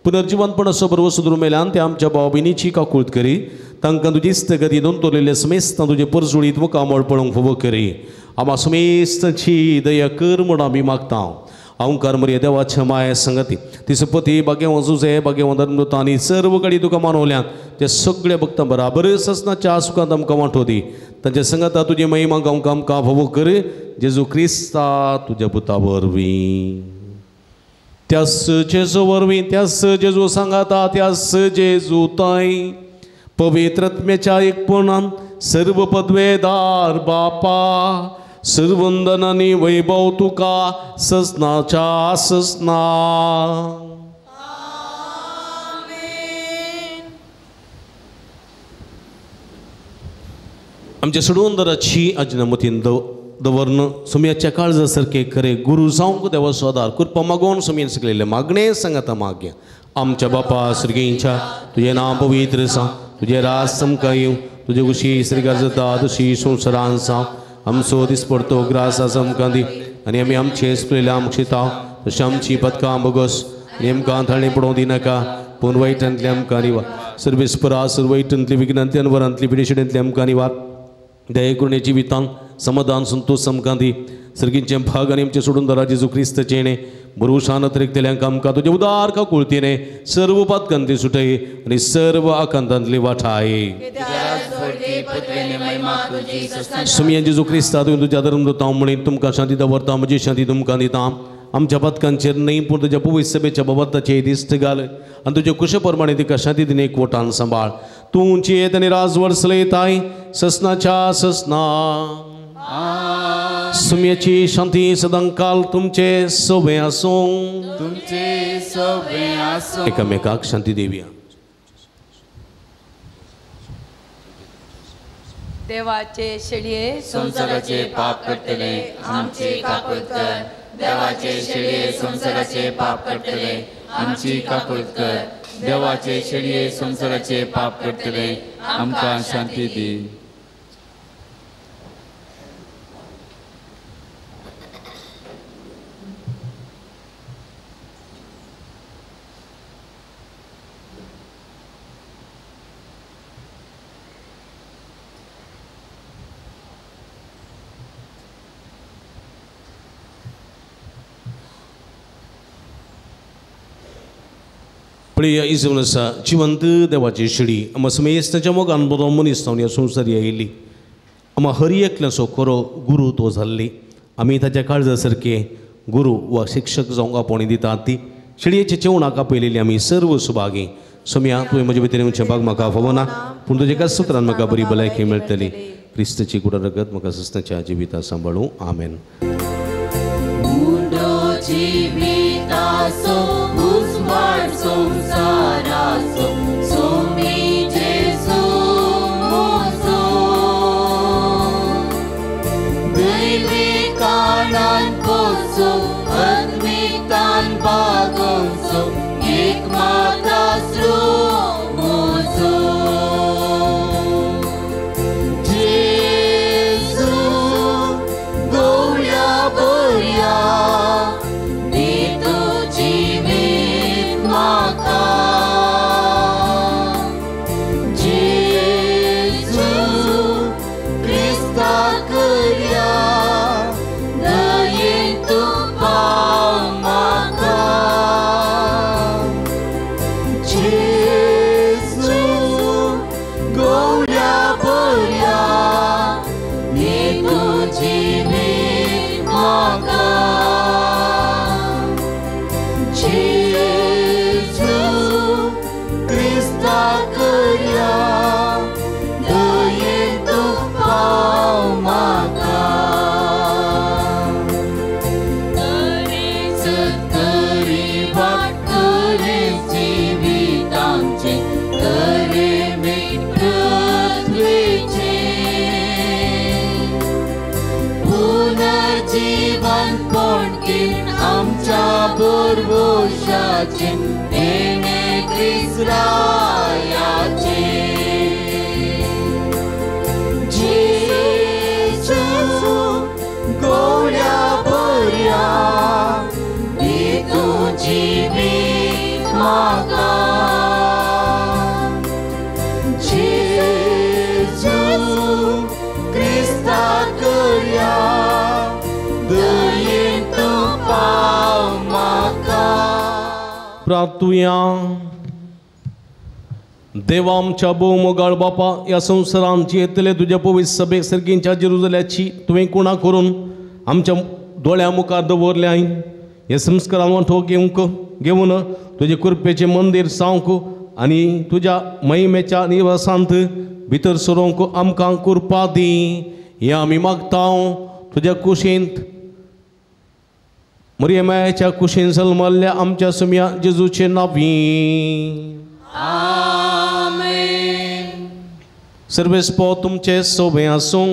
पुनर्जिवनपणाचो बरो सुदरू मेल्यान ते आमच्या भाव भयणीची काकूळत करी. तांकां तुजी इश्टगती नोंदवलेले समेस्तां तुजे परजुळीत मुखामळ पळोवंक फावो करी. आमा समेस्तांची दया कर म्हूण आमी मागता. ओंकार मरिया देवाच्या माया संगती तिसपती भाग्यवान जुजे भाग्यवान धर्मदूत आनी सर्व कडेन तुका मानवल्यात त्या सगळ्या भक्तां बराबर ससनाच्या सुखांत आमकां वांटो दी. तांच्या संगता तुजी महिमा गावंक आमकां फावो कर. जेजू क्रिस्ता तुज्या पुता वरवीं. त्यास जेजू वरवीं त्यास जेजू सांगाता त्यास जेजू ताई पवित्र आत्म्याच्या एकपणान सर्व पदवेदार बापा सर्वंदन आनी वैभव तुका ससनाच्या ससना. आमच्या सोडवंदराची आजनामतीन दवरन सुम्याच्या काळजा सारखे खरे गुरु जावंक देवाचो आदार कृपा मागोवन सुम्यान शिकलेले मागणे सांगाता मागया. आमच्या बापा सर्गींच्या तुजें नांव पवित्र जावं, तुजें राज आमकां येवं, तुजे कुशी सर्गार जाता तशी संवसारान जावं. आमचो दिसपडतो ग्रास आज आमकां दी आनी आमी आमचे सुकलेले आमक्षिता तशें आमची पदकां बोगस आनी आमकां थळी पडोवंक दिनाका पूण वायटांतली आमकां निवार. सर्वेस्परा सर्व वायटांतली विघ्नांतली अनवरांतली पिडेशिडेंतली आमकां निवार. दये करुणे जिवितांत समाधान संतोष आमकां दी. सर्गींचे भाग आनी आमचे सोडून दरा जेजू क्रिस्ताचें येणें भरवशान अतिरिक्तल्यांक आमकां तुजें उदार काकुळतीने सर्व पातकांतली सुटय आनी सर्व आकांतांतली वाठाय. सुमया जेजू क्रिस्ता तुवें तुज्या धर्मदूतां म्हणीत तुमकां शांती दवरता म्हजी शांती तुमकां दिता. आमच्या पातकांचेर न्हय पूण तुज्या पवित्र सभेच्या बाबताचेर दिश्ट घाल आनी तुजे कुशे प्रमाणे तिका शांती दिने एकवटान सांबाळ. तूं उंची येत आनी राजवड चलयताय ससनाच्या ससना. सुम्याची शांती सदांकाल तुमचे सोबे आसूं.
तुमचे सोबे आसूं.
एकामेकाक शांती देवया.
देवाचे शेळये
संवसाराचे पाप करतले आमची काकूळत कर. देवाचे शेळये संवसाराचे पाप करतले आमची काकूळत कर. देवाचे शेळये संवसाराचे पाप करतले आमकां शांती दी.
प्रिय इजून आसा जिवंत देवाची शिडी आमा समेस्ताच्या मोगान बरो मनीस जावन ह्या संवसारी आयिल्ली. आमा हर एकल्याचो खरो गुरू तो जाल्ली. आमी ताच्या काळजा सारके गुरू वा शिक्षक जावंक आपोवणी दितात ती शिडयेच्या जेवणाक आपयलेली आमी सर्व सुभागी. सोम्या तुवें म्हजे भितर येवचें भाग म्हाका फावना पूण तुज्या एकाच सुत्रान म्हाका बरी भलायकी मेळटली. क्रिस्ताची कुडा रगत म्हाका सस्नाच्या जिविता सांबाळूं. आमेन.
संसाराचो सोमी जेजू म्हजो दैवी कारणान पोसो आत्मिकतान बागोवचो एक मात आसरो म्हजो. जेजू गवळ्या बऱ्या दी तूं जिवीत म्हाका. जेजू क्रिस्ता करया दयेन तूं पाव म्हाका. जेजू गवळ्या बऱ्या दी तूं जिवीत म्हाका. जेजू क्रिस्ता करया दयेन तूं पाव म्हाका.
देवाचे देणे क्रिस्ताचे। जेजू गोड्या बऱ्या दी तुजी भीक म्हाका। जेजू क्रिस्ता करया दयेन तूं पाव म्हाका।
प्रार्थुया। देवा आमच्या भोव बापा, ह्या संवसारांत येतले तुज्या पवित्र सभेक सर्गींच्या जेरुजल्याची तुवें कुणा करून आमच्या दोळ्या मुखार दवरल्या। हे संस्कारान वांटो घेवंक घेवन तुजे कृपेचें मंदीर सावंक आनी तुज्या महिमेच्या निवासांत भितर सरोंक आमकां कृपा दी। हें आमी मागता तुज्या कुशींत मरियमायाच्या कुशीन जल्मल्ल्या आमच्या सुम्या जेजूचे नांवी।
आमेन।
सर्वेस्पो तुमचे सोबे आसूं,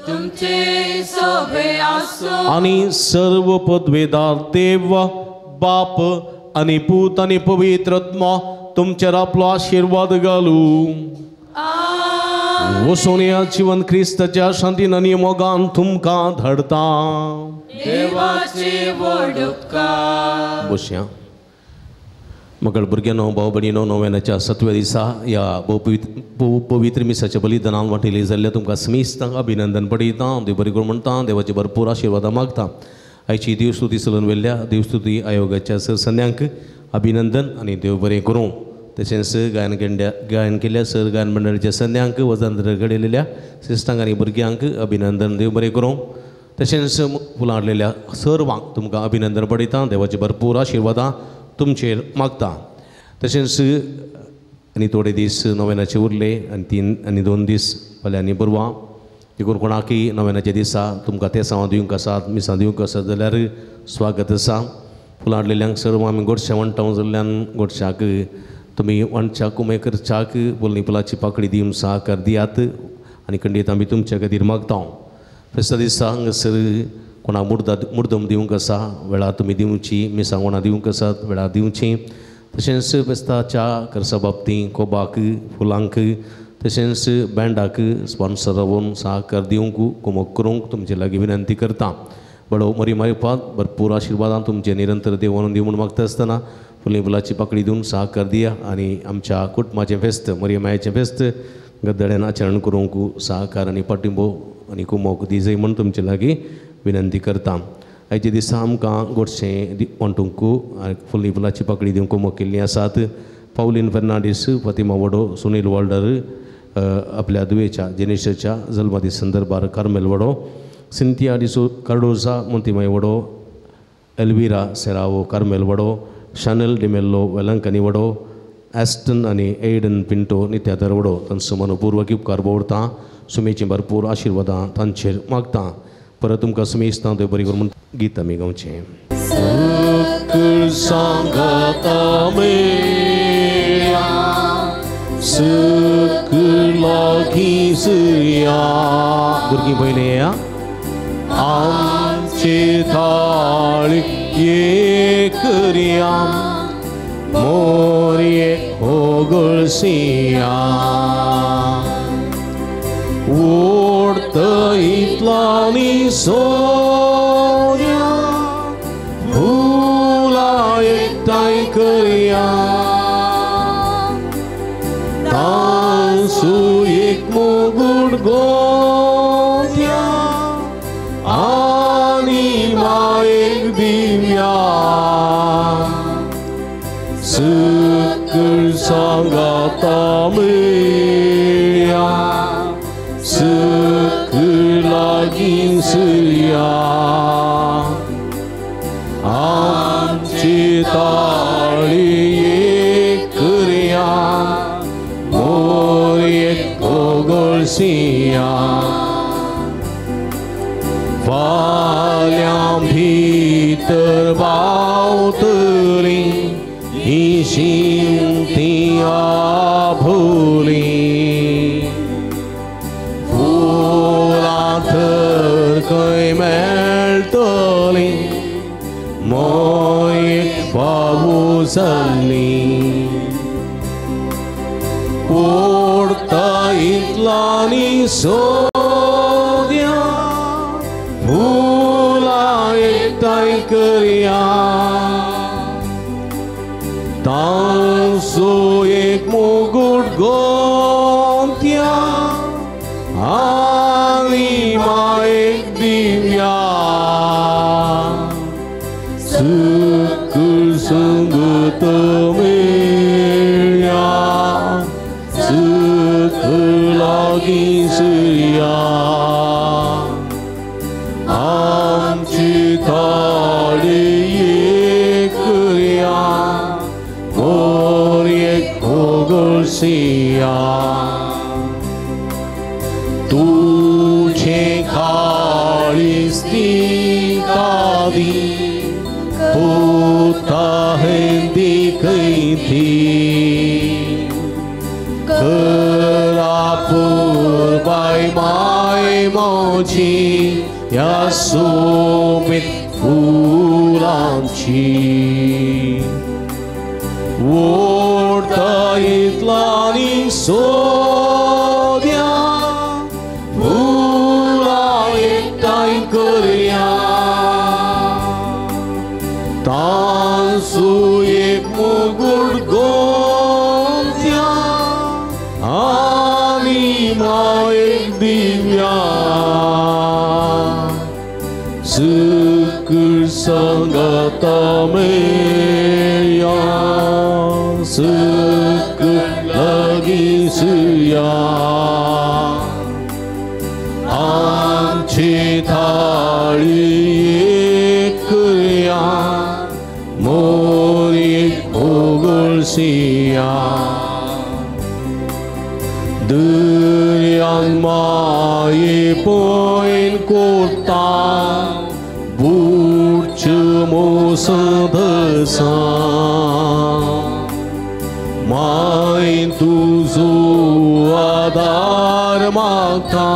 तुमचे सोबे आसूं
आनी सर्व पदवेदार देव बाप आनी पूत आनी पवित्र आत्मा तुमचेर आपलो आशिर्वाद घालूं। वचून ह्या जिवन क्रिस्ताच्या शांतीन आनी मोगान तुमकां धाडता।
देवाचे व्हड उपकार।
बसया। मगळ भुरग्यांनो, भाव भयणीनो, नोव्यानाच्या 7व्या दिसा ह्या भोव पवित्र मिसाच्या बलिदानान वांटेली जाल्ल्या तुमकां समेस्तांक अभिनंदन पडयता। देव बरें करूं म्हणटा, देवाची भरपूर आशिर्वादां मागता। आयची देवस्तुती चलून व्हेल्ल्या देवस्तुती आयोगाच्या सरसन्यांक अभिनंदन आनी देव बरें करूं। तशेंच गायन केल्ल्या सर गायन मंडळाच्या सन्यांक, वजन घडयलेल्या सिस्टांक आनी भुरग्यांक अभिनंदन, देव बरें करूं। तशेंच फुलां हाडलेल्या सर्वांक तुमकां अभिनंदन पडयता। देवाची भरपूर आशिर्वादां तुमचेर मागता। तशेंच आनी थोडे दीस नोवेनाचे उरले आनी 3 आनी 2 दीस फाल्यां आनी बरवा देखून कोणाकय नोवेनाच्या दिसा तुमकां तेसांव दिवंक आसात, मिसां दिवंक आसात जाल्यार स्वागत आसा। फुलां हाडलेल्यांक सर्व आमी गोडशें वांट्टा जाल्ल्यान गोडशाक तुमी वांटच्याक उमेद करच्याक बोलणी फुलाची पाकळी दिवन सहकार दियात आनी खंडीत आमी तुमच्या खातीर मागता। फेस्ता दिसा हांगासर कोणा मुर्दम दिवंक आसा वेळार तुमी दिवची, मिसां कोणा दिवंक आसात वेळार दिवची। तशेंच फेस्ताच्या खर्चा बाबतींत कोबाक, फुलांक, तशेंच बँडाक स्पॉन्सर रावून सहकार दिवंक कुमक करूंक तुमचे लागीं विनंती करता। बडो मरी मारिपात भरपूर आशिर्वादां तुमचे निरंतर देव दिवन मागता आसतना फुली फुलाची पाकळी दिवन सहकार दिया आनी आमच्या कुटुंबाचें फेस्त मरियमायाचें फेस्त गद्दड्यान आचरण करूंक सहकार आनी पाठिंबो आनी कुमोक दिजय म्हूण तुमचे लागीं विनंती करता। आयच्या दिसा आमकां गोडशें वांटूंक फुली फुलाची पाकळी दिवंक कुमोक केल्लीं आसात पावलीन फेर्नांडीस, फातिमा वडो, सुनील वाल्डर आपल्या दुयेच्या जेनेशाच्या जल्मादीस संदर्भार कार्मेल वडो, सिंथिया डिसो कार्डोजा, मोंतीमाय वडो, एल्विरा सेरावो कार्मेल वडो, शानल डिमेल्लो वेलंकनी वडो, ॲस्टन आनी एडन पिंटो नित्यादर वडो तांचो मनपूर्वक उपकार दवरता। सुमेची भरपूर आशिर्वादां तांचेर मागता। परत तुमकां सुमेस्तां देव बरी करूं म्हूण गीत आमी गावचें। सकळ सांगाता मेळ्या, सकळ लागीं सुया। भुरगीं पयलें येया। आमचे थाळी एक करया, मोरये होगळसिया। ओडत इतलानी सोन्या, फुलां एकठांय करया। तांसू एक मुगूट गोंथया आनी मायेक दिवया। सकळ सांगाता मेळया, सकळ लागीं सुया। आमची ताळी एक करया, मोरयेक ओगळसिया। फाल्यां भितर पावतली ही शिंती आभोली। फुलां थर खंय मेळटली, मोयेक पावसिया। जाली ओडता इतलानी सोद्या फुलां एकठांय करया तांचो एक मुगूट गोंत्या आनी मायेक दिव्या सुकूर संगत मेळ्या सुख लागीं सुर्या आमची थाळी करया मोरयेक होगळसिया तुझे काळीज दिकादी पुता हेंदी कैथी करापूर बाय my मोजी ह्या सोबीत फुलांची ओडता इतलानी सोद्या फुलां एकठांय करया तांचो एक मुगूट गोंत्या आनी मायेक दिव्या सुकूर संगत मेळ्या सुख लागीं सुर्या आमची थाळी करया मोरयेक होगळसिया दर्यान माये पयन कोता बुडच मोसदसा माय तुजो आदार मागता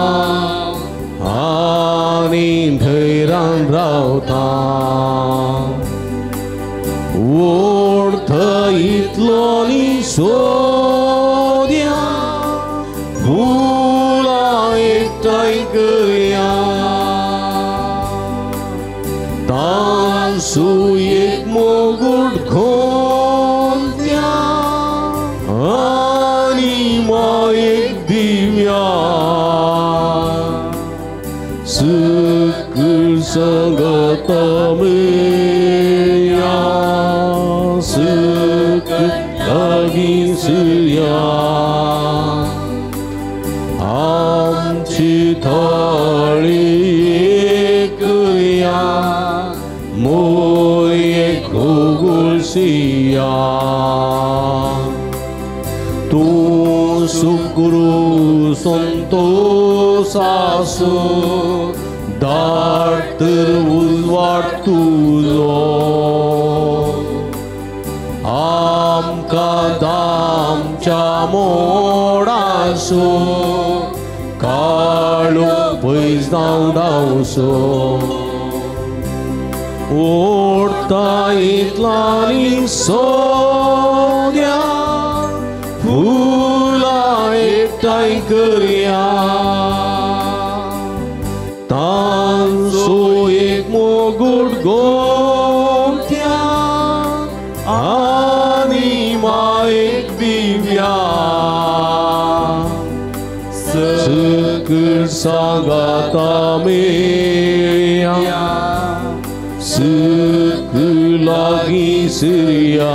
आनी धैर्यान रावता ओडता इतलो नी सोद्या फुलां एकठांय करया तांचो एक मुगूट गोंत्या आनी मायेक दिव्या सुकूर संगत मेळ्या सुख लागीं सुर्या आमची थाळी करया मोरयेक होगळसिया तूं सुगुरू संतोष आसूं धाड तर उजवाड तुजो आमकां दामच्या मोडासो काळो पयस धांवडावचो ओडता इतलानी सोद्या फुलां एकठांय करया तांचो एक मुगूट गोंत्या आनी मायेक दिव्या सुकूर सांगाता मेळ्या सुख लागीं सुर्या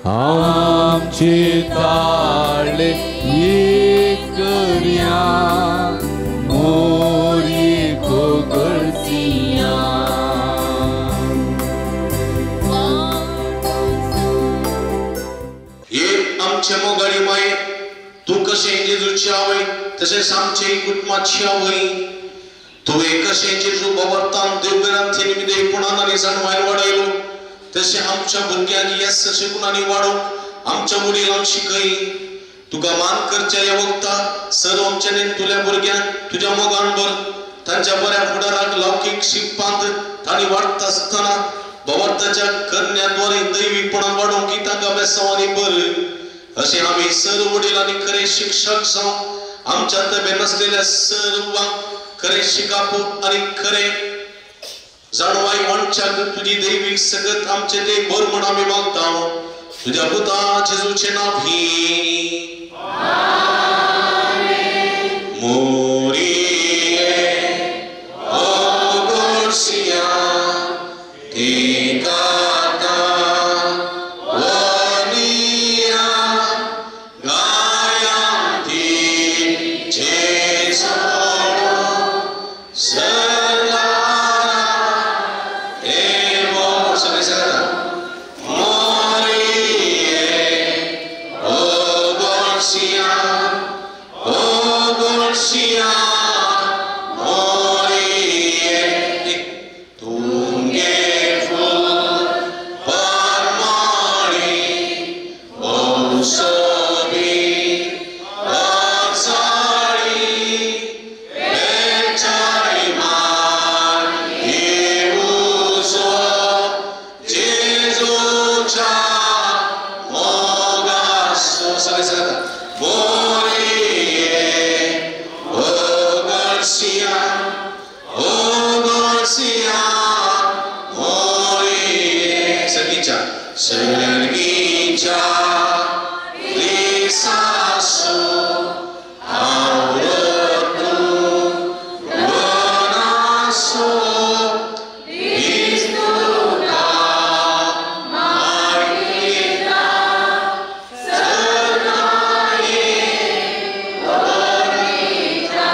आमचे ताळे करया मोरयेक होगळसिया.
एक आमचे मोगाळी माये तूं कशें जेजूची आवय तशेंच आमचे कुटुंबाची आवय तुवें कशें जेजू बाबतान देवघरांत निमित्त गुणान आनी जाणवायन वाडयलो तशें आमच्या भुरग्यांक येस गुणांनी वाडोवंक आमच्या वडिलांक शिकय. तुका मान करच्या ह्या वखता सर्व आमच्या नेणटुल्या भुरग्यांक तुज्या मोगान भर तांच्या बऱ्या फुडाराक लौकीक शिकपांत तांणी वाडटा आसतना भवार्थाच्या करण्याद्वारे दैवीपणान वाडोवंक की तांकां बेसांवांनी बर अशें आमी सर वडील आनी खरे शिक्षक जावं आमच्या तबे नासलेल्या सर्वांक खरें शिकाप आनी खरें जाणवाय वांटच्याक तुजी दैवीक सगत आमचे ते बर म्हण आमी मागता तुज्या पुता जेजूचें नांव ही मोरिये ओ गोर्सिया तिकाता वनिया गायांती जेजोडो सलारा एवो सगळे सांगता मोरिये ओ गोर्सिया ओ गोर्सिया मोरिये तुंगे फूल परमाणी औसबी असाळी बेचारी मान येऊसो जेजूच्या मोगासो सगळे सांगता मोरिये ओ गोर्सिया ओ गोर्सिया मोरिये सर्गीच्या सर्गीच्या दिसासो आवरतू वनासो इस्तुका मागिता सदाये वनिता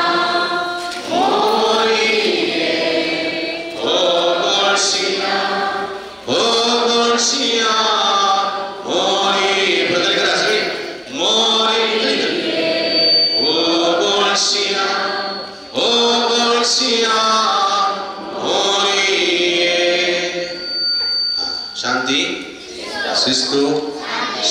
मोरिये ओ गोर्सिया ओ गोर्सिया मोरिये प्रगती करा सगळी मोरिये ओ गोर्सिया ओ गोर्सिया मोरिये. शांती शिस्तू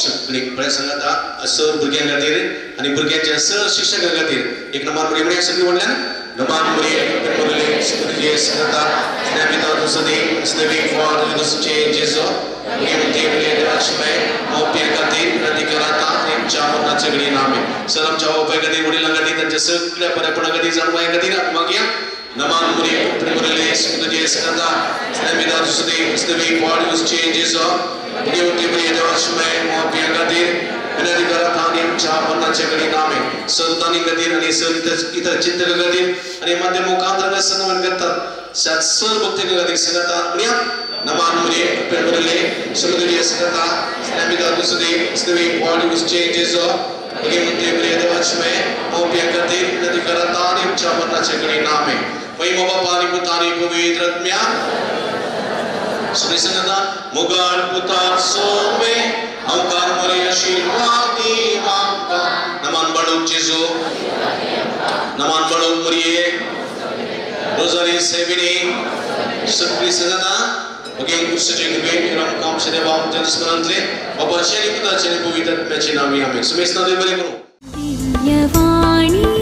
सगळी पळय सांगता सर भुरग्यां खातीर आनी भुरग्यांच्या सर शिक्षकां खातीर एक नमान मुरये म्हणया सगळी व्हडल्यान नमान मुरये मुरले सगळी सांगता स्नेहिता दुसरी स्नेहिक फॉर दुसचे जेजो सर आमच्या बापाय खातीर वडिलां खातीर तांच्या सगळ्या बरेपणा खातीर जाणवाय खातीर मागया नमान मुरये मुरले सगळी सांगता स्नेहिता दुसरी स्नेहिक फॉर दुसचे जेजो संतांनी खातीर आनी सर इतर चिंतकां खातीर आनी माध्यम मुखांतरान सन्मान करतात सर भक्ती खातीर सांगता म्हणया नमान मुरये मुरले समुद्री सांगता स्नेहिता दुसरी स्नेहिक फॉर दुसचे जेजो मुगार पुतार सोमे अंकार मोरे आशीर्वादी मांगता नमान बाळूक जेजू नमान बाळूक मुरये रोजारी सेविनी सगळी सांगता ओके कुर्सचे कृपेन राम देवा आमच्या स्मरणांतले बाबाचे आणि पुताचे आणि पवित्र आत्म्याचे नावे आमेन. सुमेस्ना देव बरें करूं.
दिव्यवाणी.